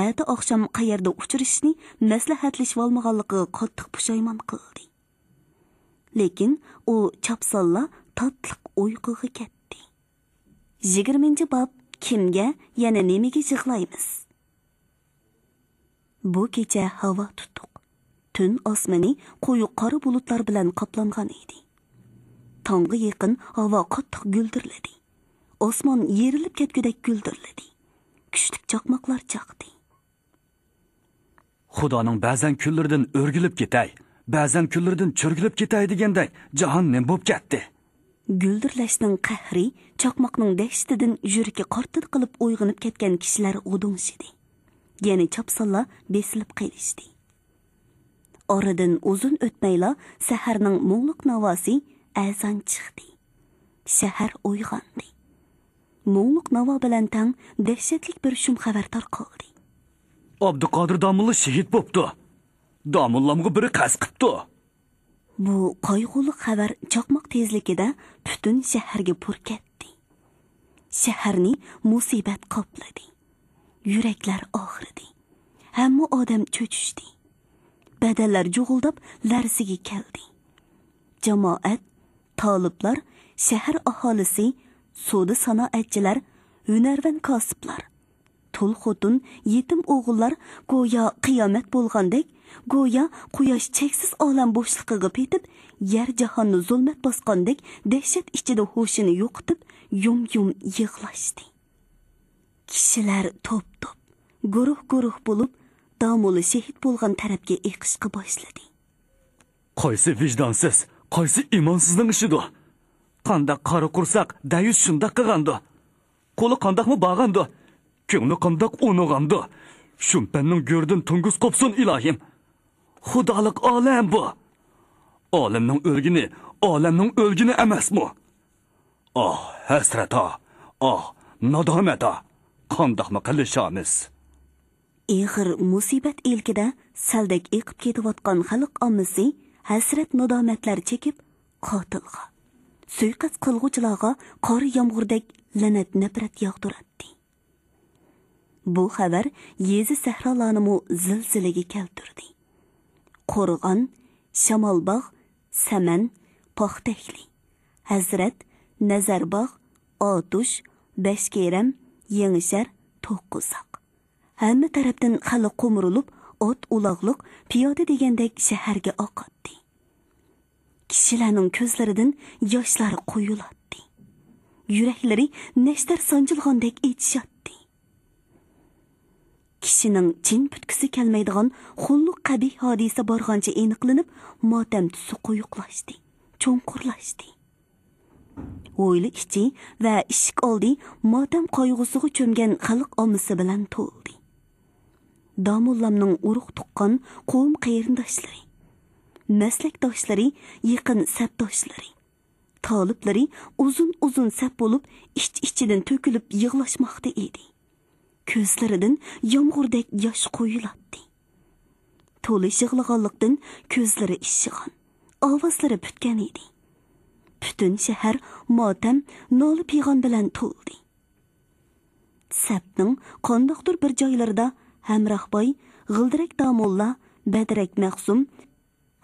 ئەتە ئاخشام قەيەردە ئۇچرىشىشنى مەسلىھەتلىشىۋالمىغانلىقىغا قاتتىق پۇشايمان قىلدى. لېكىن ئۇ چاپسانلا تاتلىق ئۇيقۇغا كەتتى. يىگىرمىنچى باب. كىمگە، يەنە نېمىگە يىغلايمىز؟ بۇ كېچە ھاۋا تۇتۇق. تۈن ئاسمىنى قويۇق قارا بۇلۇتلار بىلەن قاپلانغان ئىدى. تاڭغا يېقىن ھاۋا قاتتىق گۈلدۈرلىدى. ئاسمان يېرىلىپ كەتكۈدەك گۈلدۈرلىدى. كۈچلۈك چاقماقلار چاقتى. خۇدانىڭ بەزەن كۈنلىرىدىن ئۆرگىلىپ كېتەي، بەزەن كۈنلىرىدىن چۆرگىلىپ كېتەي دېگەندەك جاھان نېمە بوپ كەتتى؟ گۈلدۈرلەشنىڭ قەھرى، چاقماقنىڭ دەھشىتىدىن يۈرىكى قارتىدە قىلىپ ئويغىنىپ كەتكەن كىشىلەر غۇدۇڭشىدى. يەنە چاپسانلا بېسىلىپ قېلىشتى. ئارىدىن ئۇزۇن ئۆتمەيلا سەھەرنىڭ مۇڭلۇق ناۋاسى، ئەزان چىقتى. شەھەر ئويغاندى. مۇڭلۇق ناۋا بىلەن تەڭ دەھشەتلىك بىر شۇم خەۋەر تارقالدى. ئابدۇقادىر داموللا شېھىت بوپتۇ. داموللامغا بىرى قەست قىپتۇ. بۇ قايغۇلۇق خەۋەر چاقماق تېزلىكىدە پۈتۈن شەھەرگە پۇر كەتتى. شەھەرنى مۇسىبەت قاپلىدى. يۈرەكلەر ئاغرىدى. ھەممە ئادەم چۆچۈشتى. بەدەنلەر جۇغۇلداپ لەرزىگە كەلدى. جامائەت، تالىپلار، شەھەر ئاھالىسى، سودا سانائەتچىلەر، ھۈنەرۋەن كاسىپلار، تۇل خوتۇن، يېتىم ئوغۇللار گويا قىيامەت بولغاندەك، گويا قۇياش چەكسىز ئالەم بوشلۇقىغا پېتىپ، يەر جاھاننى زۇلمەت باسقاندەك دەھشەت ئىچىدە ھوشىنى يوقىتىپ، يۇم-يۇم يىغلاشتى. كىشىلەر توپ-توپ، گۇرۇھ-گۇرۇھ بولۇپ، داموللا شېھىت بولغان تەرەپكە ئېقىشقا باشلىدى. قايسى ۋىجدانسىز، قايسى ئىمانسىزنىڭ ئىشىدۇ؟ قانداق قارا قورساق دەيۈس شۇنداق قىلغاندۇ؟ قولى قانداقمۇ بارغاندۇ؟ كۆڭلى قانداق ئۇنىغاندۇ؟ شۇمپەننىڭ گۆرىدىن توڭگۇز قوپسۇن، ئىلاھىم! خۇدالىق ئالەم بۇ! ئالەمنىڭ ئۆلگىنى، ئالەمنىڭ ئۆلگىنى ئەمەسمۇ؟ ئاھ، ھەسرەت-ھا! ئاھ، نادامەت-ھا! قانداقمۇ قىلىشامىز؟ ئېغىر مۇسىبەت ئىلكىدە سەلدەك ئېقىپ كېتىۋاتقان خەلق ئاممىسى ھەسرەت-نادامەتلەر چېكىپ، قاتىلغا، سۇيىقەست قىلغۇچىلارغا قار يامغۇردەك لەنەت-نەپرەت ياغدۇراتتى. بۇ خەۋەر يېزا-سەھرالارنىمۇ زىلزىلىگە كەلتۈردى. قورغان، شامالباغ، سەمەن، پاختەكلى، ھەزرەت، نەزەرباغ، ئاتۇش، بەشكېرەم، يېڭىشەھەر، توققۇزاق. ھەممە تەرەپتىن خەلق قومۇرۇلۇپ، ئات-ئۇلاغلىق، پىيادە دېگەندەك شەھەرگە ئاقاتتى. كىشىلەرنىڭ كۆزلىرىدىن ياشلار قۇيۇلاتتى. يۈرەكلىرى نەشتەر سانجىلغاندەك ئېچىشاتتى. كىشىنىڭ چىن پۈتكۈسى كەلمەيدىغان خۇللۇق قەبىھ ھادىسە بارغانچە ئېنىقلىنىپ، ماتەم تۈسى قويۇقلاشتى، چوڭقۇرلاشتى. ھويلا ئىچى ۋە ئىشىك ئالدى ماتەم قايغۇسىغا چۆمگەن خەلق ئاممىسى بىلەن تولدى. داموللامنىڭ ئۇرۇق-تۇغقان، قوۋم-قېرىنداشلىرى، مەسلەكداشلىرى، يېقىن سەپداشلىرى، تالىپلىرى ئۇزۇن-ئۇزۇن سەپ بولۇپ، ئىچ-ئىچىدىن تۆكۈلۈپ يىغلاشماقتا ئىدى. كۆزلىرىدىن يامغۇردەك ياش قۇيۇلاتتى. تولا يىغلىغانلىقتىن كۆزلىرى ئىششىغان، ئاۋازلىرى پۈتكەن ئىدى. پۈتۈن شەھەر ماتەم، نالە-پىغان بىلەن تولدى. سەپنىڭ قانداقتۇر بىر جايلىرىدا ھەمراھ باي، غىلدىرەك داموللا، بەدرەك مەخسۇم،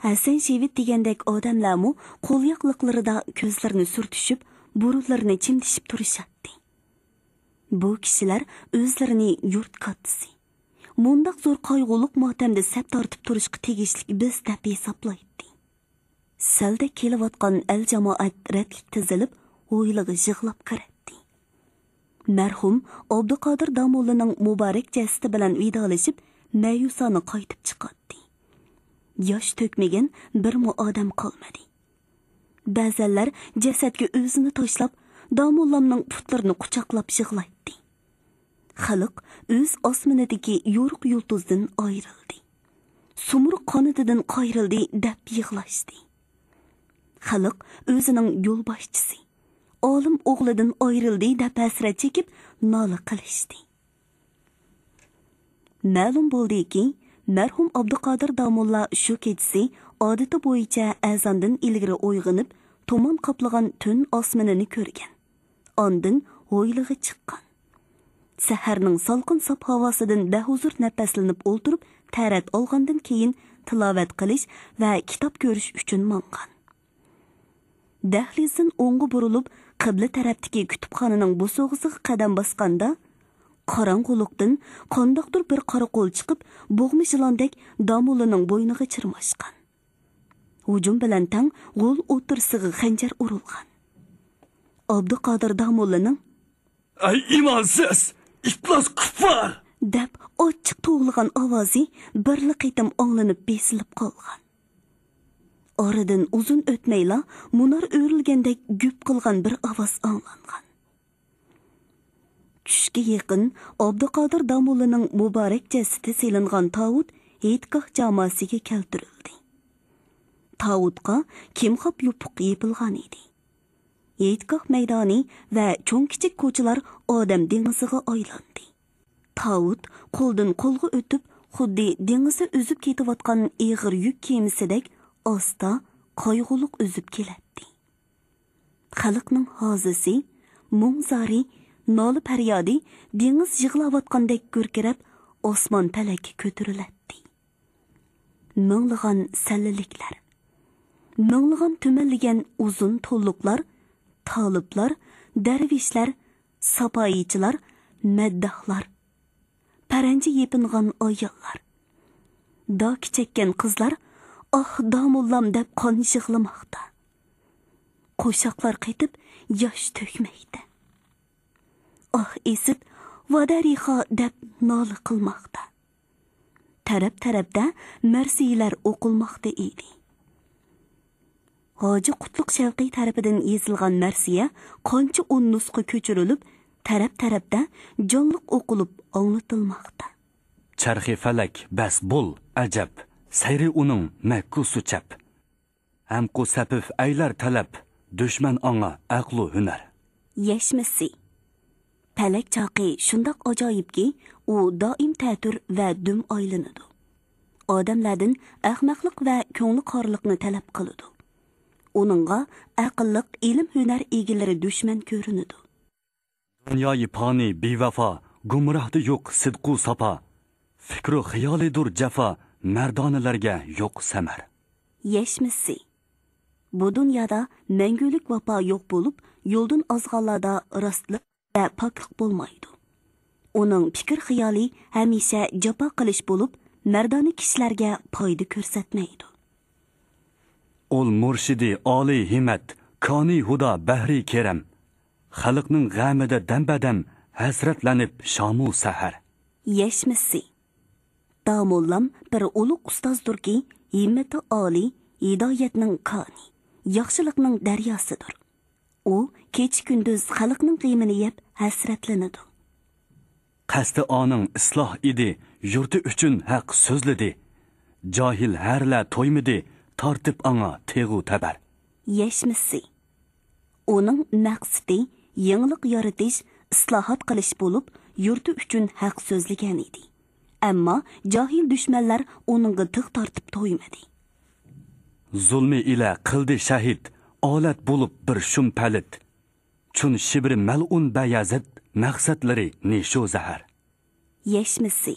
ھەسەن شېۋىت دېگەندەك ئادەملەرمۇ قولياقلىقلىرىدا كۆزلىرىنى سۈرتۈشۈپ، بۇرۇنلىرىنى چىمدىشىپ تۇرۇشاتتى. بۇ كىشىلەر ئۆزلىرىنى يۇرت كاتتىسى، مۇنداق زور قايغۇلۇق ماتەمدە سەپ تارتىپ تۇرۇشقا تېگىشلىك بىز دەپ ھېسابلايتتى. سەلدەك كېلىۋاتقان ئەل-جامائەت رەتلىك تىزىلىپ، ھويلىغا يىغلاپ كىرەتتى. مەرھۇم ئابدۇقادىر داموللىنىڭ مۇبارەك جەسىتى بىلەن ۋىدالىشىپ، مەيۈسانە قايتىپ چىقاتتى. ياش تۆكمىگەن بىرمۇ ئادەم قالمىدى. بەزەنلەر جەسەتكە ئۆزىنى تاشلاپ، داموللامنىڭ پۇتلىرىنى قۇچاقلاپ يىغلايتتى. خەلق ئۆز ئاسمىنىدىكى يورۇق يۇلتۇزدىن ئايرىلدى. سۇمرۇغ قانىتىدىن قايرىلدى دەپ يىغلاشتى. خەلق ئۆزىنىڭ يولباشچىسى، ئالىم ئوغلىدىن ئايرىلدى دەپ ھەسرەت چېكىپ نالە قىلىشتى. مەلۇم بولدىكى، مەرھۇم ئابدۇقادىر داموللا شۇ كېچىسى ئادىتى بويىچە ئەزاندىن ئىلگىرى ئويغىنىپ، تۇمان قاپلىغان تۈن ئاسمىنىنى كۆرگەن. ئاندىن ھويلىغا چىققان. سەھەرنىڭ سالقىن ساپ ھاۋاسىدىن بەھۇزۇر نەپەسلىنىپ ئولتۇرۇپ، تەرەت ئالغاندىن كېيىن، تىلاۋەت قىلىش ۋە كىتاب كۆرۈش ئۈچۈن ماڭغان. دەھلىزدىن ئوڭغا بۇرۇلۇپ، قىبلە تەرەپتىكى كۇتۇپخانىنىڭ بوسۇغىسىغا قەدەم باسقاندا، قاراڭغۇلۇقتىن قانداقتۇر بىر قارا قول چىقىپ، بوغما يىلاندەك داموللىنىڭ بوينىغا چىرماشقان. ھۇجۇم بىلەن تەڭ غول ئوتتۇرىسىغا خەنجەر ئۇرۇلغان. ئابدۇقادىر داموللىنىڭ «ئەي ئىمانسىز، ئىپلاس كۇپپار!» دەپ ئاچچىق توۋلىغان ئاۋازى بىرلا قېتىم ئاڭلىنىپ بېسىلىپ قالغان. ئارىدىن ئۇزۇن ئۆتمەيلا مۇنار ئۆرۈلگەندەك گۈپ قىلغان بىر ئاۋاز ئاڭلانغان. چۈشكە يېقىن ئابدۇقادىر داموللىنىڭ مۇبارەك جەسىتى سېلىنغان تاۋۇت ھېيتگاھ جاماسىگە كەلتۈرۈلدى. تاۋۇتقا كىمخاپ يوپۇق يېپىلغان ئىدى. ھېيتگاھ مەيدانى ۋە چوڭ-كىچىك كوچىلار ئادەم دېڭىزىغا ئايلاندى. تاۋۇت قولدىن قولغا ئۆتۈپ، خۇددى دېڭىزدا ئۈزۈپ كېتىۋاتقان ئېغىر يۈك كېمىسىدەك ئاستا، قايغۇلۇق ئۈزۈپ كېلەتتى. خەلقنىڭ ھازىسى، مۇڭ-زارى، نالە-پەريادى دېڭىز يىغلاۋاتقاندەك گۈركىرەپ، ئاسمان پەلەككە كۆتۈرۈلەتتى. مىڭلىغان سەللىلىكلەر، مىڭلىغان تۈمەنلىگەن ئۇزۇن توللۇقلار، تالىپلار، دەرۋىشلەر، ساپايىچىلار، مەدداھلار، پەرەنجى يېپىنغان ئاياللار، داكا چەككەن قىزلار «ئاھ، داموللام» دەپ قان يىغلىماقتا. قوشاقلار قېتىپ ياش تۆكمەكتە. «ئاھ، ئىسىت، ۋادەرىخا» دەپ نالە قىلماقتا. تەرەپ-تەرەپتە مەرسىيەلەر ئوقۇلماقتا ئىدى. ھاجى قۇتلۇق شەۋقى تەرىپىدىن يېزىلغان مەرسىيە قانچە ئون نۇسخا كۆچۈرۈلۈپ، تەرەپ-تەرەپتە جانلىق ئوقۇلۇپ ئاڭلىتىلماقتا. چەرخى پەلەك بەس بول، ئەجەب، سەيرى ئۇنىڭ مەككۇسۇ چەپ. ھەمقۇ سەپىف ئەيلەر تەلەپ، دۈشمەن ئاڭا ئەقلۇ ھۈنەر. يەشمىسى. پەلەك چاقى شۇنداق ئاجايىپكى، ئۇ دائىم تەتۈر ۋە دۈم ئايلىنىدۇ. ئادەملەردىن ئەخمەقلىق ۋە كۆڭلى قارىلىقنى تەلەپ قىلىدۇ. ئۇنىڭغا ئەقىللىق، ئىلىم-ھۈنەر ئىگىلىرى دۈشمەن كۆرۈنىدۇ. دۇنيايى پانىي بىۋەپا، گۇمراھتا يوق سىدقۇ ساپا. فىكرۇ خىيالىدۇر جاپا، مەردانىلەرگە يوق سەمەر. يەشمىسى. بۇ دۇنيادا مەڭگۈلۈك ۋاپا يوق بولۇپ، يولدىن ئازغانلاردا راستلىق ۋە پاكلىق بولمايدۇ. ئۇنىڭ پىكىر-خىيالى ھەمىشە جاپا قىلىش بولۇپ، مەردانە كىشىلەرگە پايدا كۆرسەتمەيدۇ. ئۇل مۇرشىدى ئالىي ھىممەت، كانى ھۇدا بەھرى كېرەم. خەلقنىڭ غەمىدە دەمبەدەم، ھەسرەتلىنىپ شامۇ سەھەر. يەشمىسى. داموللام بىر ئۇلۇغ ئۇستازدۇركى، ھىممىتى ئالىي، ھىدايەتنىڭ كانى، ياخشىلىقنىڭ دەرياسىدۇر. ئۇ كېچە-كۈندۈز خەلقنىڭ غېمىنى يەپ ھەسرەتلىنىدۇ. قەستى ئانىڭ ئىسلاھ ئىدى، يۇرتى ئۈچۈن ھەق سۆزلىدى. جاھىل ھەرلەر تويمىدى، تارتىپ ئاڭا تېغۇ تەبەر. يەشمىسى. ئۇنىڭ مەقسىتى يېڭىلىق يارىتىش، ئىسلاھات قىلىش بولۇپ، يۇرتى ئۈچۈن ھەق سۆزلىگەن ئىدى. ئەمما جاھىل دۈشمەنلەر ئۇنىڭغا تىغ تارتىپ تويمىدى. زۇلمى ئىلە قىلدى شەھىت، ئالەت بولۇپ بىر شۇم پەلىت. چۈن شىبرى مەلئۇن بەيەزىد، مەقسەتلىرى نىشۇ زەھەر. يەشمىسى.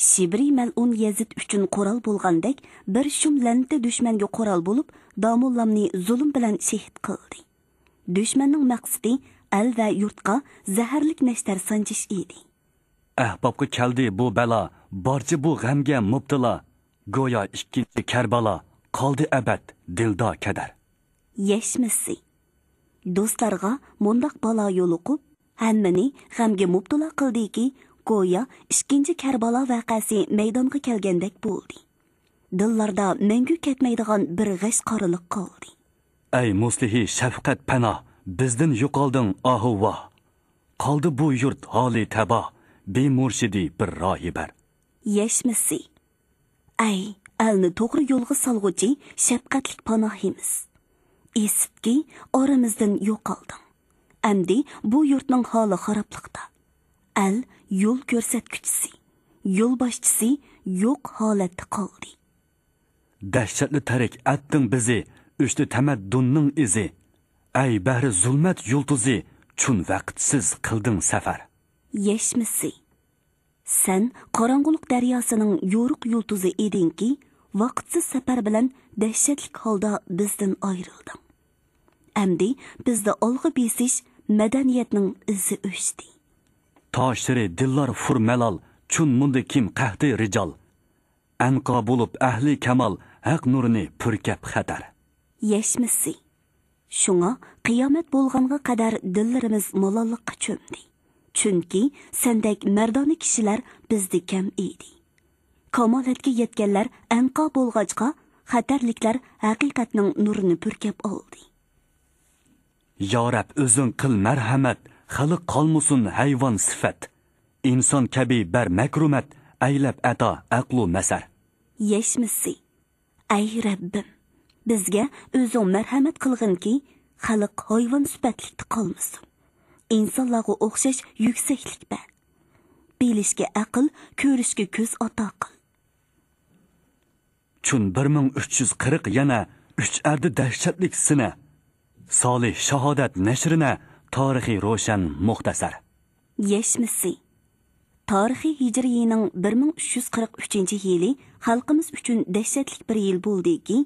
شىبرى مەلئۇن يەزىد ئۈچۈن قورال بولغاندەك، بىر شۇم لەنىتى دۈشمەنگە قورال بولۇپ، داموللامنى زۇلۇم بىلەن شېھىت قىلدى. دۈشمەننىڭ مەقسىتى ئەل ۋە يۇرتقا زەھەرلىك نەشتەر سانجىش ئىدى. ئەھبابقا كەلدى بۇ بەلا، بارچە بۇ غەمگە مۇپتىلا. گويا ئىككىنچى كەربالا، قالدى ئەبەد دىلدا كەدەر. يەشمىسى. دوستلارغا مۇنداق بالا يولۇقۇپ، ھەممىنى غەمگە مۇپتىلا قىلدىكى، گويا ئىككىنچى كەربالا ۋەقەسى مەيدانغا كەلگەندەك بولدى. دىللاردا مەڭگۈ كەتمەيدىغان بىر غەش قارىلىق قالدى. ئەي مۇسلىھى شەپقەت پەنا، بىزدىن يوقالدىڭ ئاھۇ ۋاھ. قالدى بۇ يۇرت ھالى تەباھ، بىمۇرشىدى بىر راھىبەر. يەشمىسى. ئەي، ئەلنى توغرا يولغا سالغۇچى شەپقەتلىك پاناھىمىز! ئېسىتكى، ئارىمىزدىن يوقالدىڭ. ئەمدى بۇ يۇرتنىڭ ھالى خارابلىقتا. ئەل يول كۆرسەتكۈچىسى، يولباشچىسى يوق ھالەتتە قالدى. دەھشەتلى تەرك ئەتتىڭ بىزى، ئۆچتى تەمەددۇننىڭ ئىزى. ئەي بەھرى زۇلمەت يۇلتۇزى، چۈن ۋاقىتسىز قىلدىڭ سەپەر. يەشمىسى. سەن قاراڭغۇلۇق دەرياسىنىڭ يورۇق يۇلتۇزى ئىدىڭكى، ۋاقىتسىز سەپەر بىلەن دەھشەتلىك ھالدا بىزدىن ئايرىلدىڭ. ئەمدى بىزدە ئالغا بېسىش، مەدەنىيەتنىڭ ئىزى ئۆچتى. تاشىرى دىللار فۇر مەلال، چۈن مۇندى كىم قەھتى رىجال. ئەنقا بولۇپ ئەھلى كامال، ھەق نۇرىنى پۈركەپ خەتەر. يەشمىسى. شۇڭا قىيامەت بولغانغا قەدەر دىللىرىمىز مالاللىققا چۆمدى. چۈنكى سەندەك مەردانە كىشىلەر بىزدە كەم ئىدى. كامالەتكە يەتكەنلەر ئەنقا بولغاچقا، خەتەرلىكلەر ھەقىقەتنىڭ نۇرىنى پۈركەپ ئالدى. يا رەب، ئۆزۈڭ قىل مەرھەمەت، خەلق قالمىسۇن ھايۋان سۈپەت. ئىنسان كەبى بەر مەكرۇمەت، ئەيلەپ ئەتا ئەقلۇ مەسەر. يەشمىسى. ئەي رەببىم، بىزگە ئۆزۈڭ مەرھەمەت قىلغىنكى، خەلق ھايۋان سۈپەتلىكتە قالمىسۇن. ئىنسانلارغا ئوخشاش يۈكسەكلىك بەر. بىلىشكە ئەقىل، كۆرۈشكە كۆز ئاتا قىل. چۈن بىر مىڭ ئۈچ يۈز قىرىق يەنە، ئۈچ ئەردە دەھشەتلىك سىنە. سالىھ شاھادەت نەشرىنە، تارىخى روشەن مۇختەسەر. يەشمىسى. تارىخىي ھىجرىينىڭ بىر مىڭ ئۈچ يۈز قىرىق ئۈچىنچى يىلى خەلقىمىز ئۈچۈن دەھشەتلىك بىر يىل بولدىكى،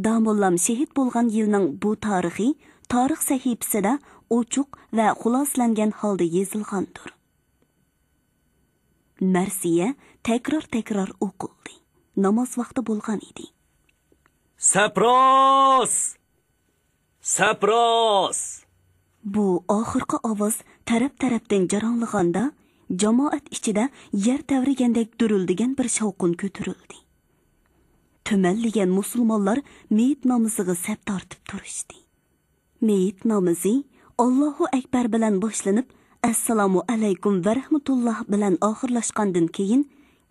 داموللام شېھىت بولغان يىلنىڭ بۇ تارىخى تارىخ سەھىپىسىدە ئوچۇق ۋە خۇلاسىلەنگەن ھالدا يېزىلغاندۇر. مەرسىيە تەكرار-تەكرار ئوقۇلدى. ناماز ۋاقتى بولغان ئىدى. سەپراس! سەپراس! بۇ ئاخىرقى ئاۋاز تەرەپ-تەرەپتىن جاراڭلىغاندا، جامائەت ئىچىدە يەر تەۋرىگەندەك دۈرۈلدىگەن بىر شاۋقۇن كۆتۈرۈلدى. تۈمەنلىگەن مۇسۇلمانلار مېيىت نامىزىغا سەپ تارتىپ تۇرۇشتى. مېيىت نامىزى ئاللاھۇ ئەكبەر بىلەن باشلىنىپ، ئەسسالامۇ ئەلەيكۇم ۋە رەھمەتۇللاھ بىلەن ئاخىرلاشقاندىن كېيىن،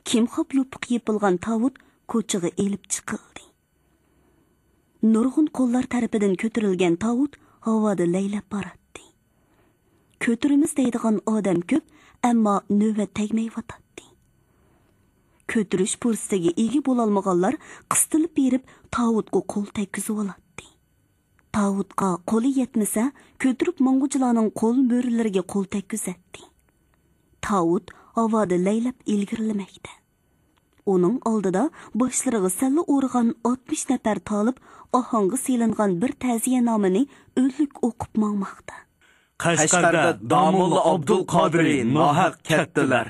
كىمخاب يوپۇق يېپىلغان تاۋۇت كوچىغا ئېلىپ چىقىلدى. نۇرغۇن قوللار تەرىپىدىن كۆتۈرۈلگەن تاۋۇت ھاۋادا لەيلەپ باراتتى. كۆتۈرىمىز دەيدىغان ئادەم كۆپ، ئەمما نۆۋەت تەگمەيۋاتاتتى. كۆتۈرۈش پۇرسىتىگە ئىگە بولالمىغانلار قىستىلىپ بېرىپ تاۋۇتقا قول تەگكۈزۈۋالاتتى. تاۋۇتقا قولى يەتمىسە، كۆتۈرۈپ ماڭغۇچىلارنىڭ قول مۈرىلىرىگە قول تەگكۈزەتتى. تاۋۇت ھاۋادا لەيلەپ ئىلگىرىلىمەكتە. ئۇنىڭ ئالدىدا باشلىرىغا سەللە ئورىغان ئاتمىش نەپەر تالىپ ئاھاڭغا سېلىنغان بىر تەزىيەنامىنى ئۈنلۈك ئوقۇپ ماڭماقتا. قەشقەردە داموللا ئابدۇلقادىرى ناھەق كەتتىلەر.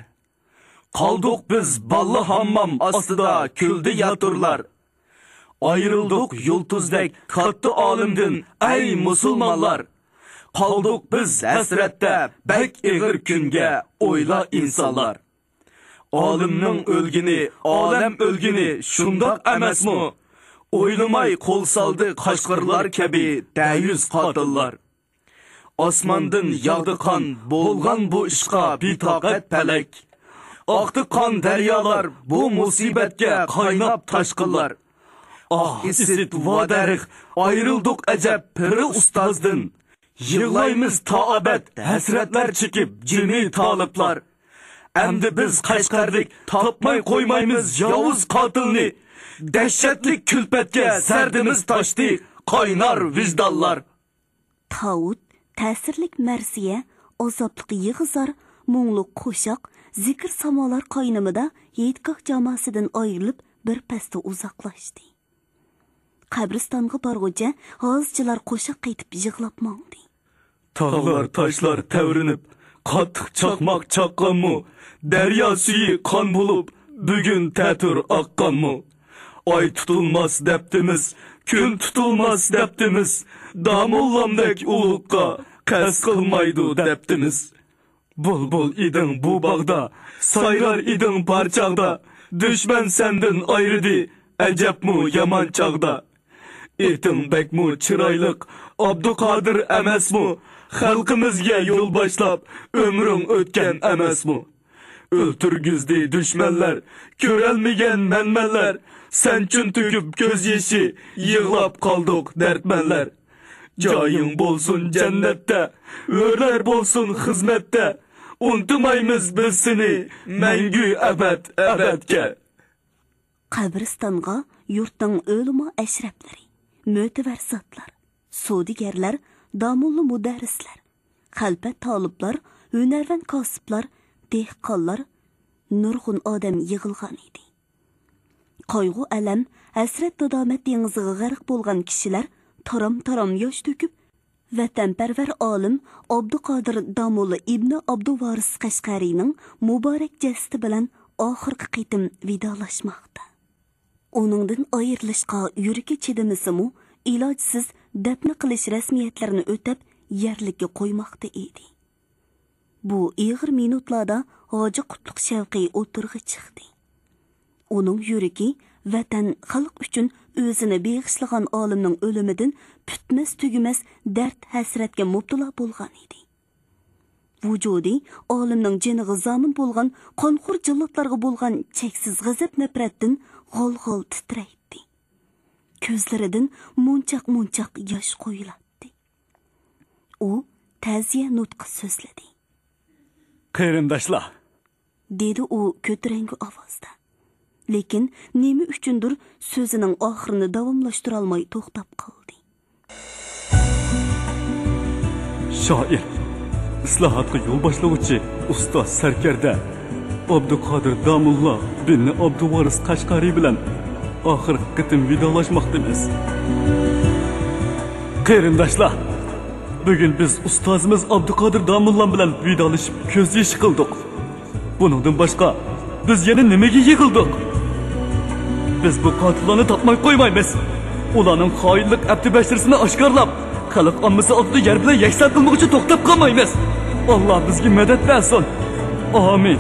قالدۇق بىز باللا ھاممام ئاستىدا كۈلدى ياتۇرلار. ئايرىلدۇق يۇلتۇزدەك كاتتا ئالىمدىن، ئەي مۇسۇلمانلار. قالدۇق بىز ھەسرەتتە بەك ئېغىر كۈنگە، ئويلا ئىنسانلار. ئالىمنىڭ ئۆلگىنى، ئالەم ئۆلگىنى شۇنداق ئەمەسمۇ؟ ئويلىماي قول سالدى قاشقىرلار كەبى دەيۈز قاتىللار. ئاسماندىن ياغدى قان، بولغان بۇ ئىشقا بىتاقەت پەلەك. ئاقتى قان دەريالار بۇ مۇسىبەتكە قايناپ تاشقىنلار. ئاھ، ئىسىت ۋادەرىخ، ئايرىلدۇق ئەجەب پىرى ئۇستازدىن. يىغلايمىز تا ئەبەد ھەسرەتلەر چېكىپ جىمى تالىپلار. ئەمدى بىز قەشقەرلىك تاپماي قويمايمىز ياۋۇز قاتىلنى. دەھشەتلىك كۈلپەتكە سەردىمىز تاشتى، قاينار ۋىجدانلار. تاۋۇت، تەسىرلىك مەرسىيە، ئازابلىق يىغا-زار، مۇڭلۇق قوشاق، زىكىر-سامالار قاينىمىدا ھېيتگاھ جاماسىدىن ئايرىلىپ، بىر پەستە ئۇزاقلاشتى. قەبرىستانغا بارغۇچە ھازىچىلار قوشاق قېتىپ يىغلاپ ماڭدى. تاغلار، تاشلار تەۋرىنىپ، قاتتىق چاقماق چاققانمۇ؟ دەريا سۈيى قان بولۇپ، بۈگۈن تەتۈر ئاققانمۇ؟ ئاي تۇتۇلماس دەپتىمىز، كۈن تۇتۇلماس دەپتىمىز، داموللامدەك ئۇلۇغقا قەست قىلمايدۇ دەپتىمىز. بۇلبۇل ئىدىڭ بۇ باغدا، سايرار ئىدىڭ بار چاغدا، دۈشمەن سەندىن ئايرىدى، ئەجەبمۇ يامان چاغدا. ئېتىڭ بەكمۇ چىرايلىق، ئابدۇقادىر ئەمەسمۇ؟ خەلقىمىزگە يول باشلاپ، ئۆمرۈڭ ئۆتكەن ئەمەسمۇ؟ ئۆلتۈرگۈزدى دۈشمەنلەر، كۆرەلمىگەن مەنمەنلەر، سەنچۈن تۆكۈپ كۆز يېشى، يىغلاپ قالدۇق دەردمەنلەر. جايىڭ بولسۇن جەننەتتە، ھۆرلەر بولسۇن خىزمەتتە، ئۇنتۇمايمىز بىز سېنى مەڭگۈ ئەبەد ئەبەدكە. قەبرىستانغا يۇرتنىڭ ئۆلىما ئەشرەپلىرى، مۆتىۋەر زاتلار، سودىگەرلەر، داموللا مۇدەررىسلەر، خەلپەت تالىپلار، ھۈنەرۋەن كاسىپلار، دېھقانلار، نۇرغۇن ئادەم يىغىلغان ئىدى. قايغۇ-ئەلەم، ھەسرەت-نادامەت دېڭىزىغا غەرق بولغان كىشىلەر تارام-تارام ياش تۆكۈپ، ۋەتەنپەرۋەر ئالىم ئابدۇقادىر داموللا ئىبنى ئابدۇۋارىس قەشقەرىنىڭ مۇبارەك جەسىتى بىلەن ئاخىرقى قېتىم ۋىدالاشماقتا. ئۇنىڭدىن ئايرىلىشقا يۈرىكى چىدىمىسىمۇ، ئىلاجسىز دەپنە قىلىش رەسمىيەتلىرىنى ئۆتەپ، يەرلىككە قويماقتا ئىدى. بۇ ئېغىر مىنۇتلاردا ھاجى قۇتلۇق شەۋقى ئوتتۇرىغا چىقتى. ئۇنىڭ يۈرىكى ۋەتەن، خەلق ئۈچۈن ئۆزىنى بېغىشلىغان ئالىمنىڭ ئۆلۈمىدىن پۈتمەس-تۈگىمەس دەرد-ھەسرەتكە مۇپتىلا بولغان ئىدى. ۋۇجۇدى ئالىمنىڭ جېنىغا زامىن بولغان قانخور جاللاتلارغا بولغان چەكسىز غەزەپ-نەپرەتتىن غال-غال تىترەيتتى. كۆزلىرىدىن مونچاق-مونچاق ياش قۇيۇلاتتى. ئۇ تەزىيە نۇتقى سۆزلىدى. قېرىنداشلار! دېدى ئۇ كۆتۈرەڭگۈ ئاۋازدا. لېكىن نېمە ئۈچۈندۇر سۆزىنىڭ ئاخىرىنى داۋاملاشتۇرالماي توختاپ قالدى. شائىر، ئىسلاھاتقا يول باشلىغۇچى ئۇستاز سەركەردە ئابدۇقادىر داموللا بىننى ئابدۇۋارىس قەشقەرى بىلەن ئاخىرقى قېتىم ۋىدالاشماقتىمىز. قېرىنداشلار، بۈگۈن بىز ئۇستازىمىز ئابدۇقادىر داموللام بىلەن ۋىدالىشىپ كۆز يېشى قىلدۇق. بۇنىڭدىن باشقا بىز يەنە نېمىگە يىغىلدۇق؟ بىز بۇ قاتىللارنى تاپماي قويمايمىز. ئۇلارنىڭ خائىنلىق ئەپتى بەشىرىسىنى ئاشكارىلاپ، خەلق ئاممىسى ئالدىدا يەر بىلەن يەكسان قىلمىغۇچە توختاپ قالمايمىز. ئاللا بىزگە مەدەت بەرسۇن. ئامىن.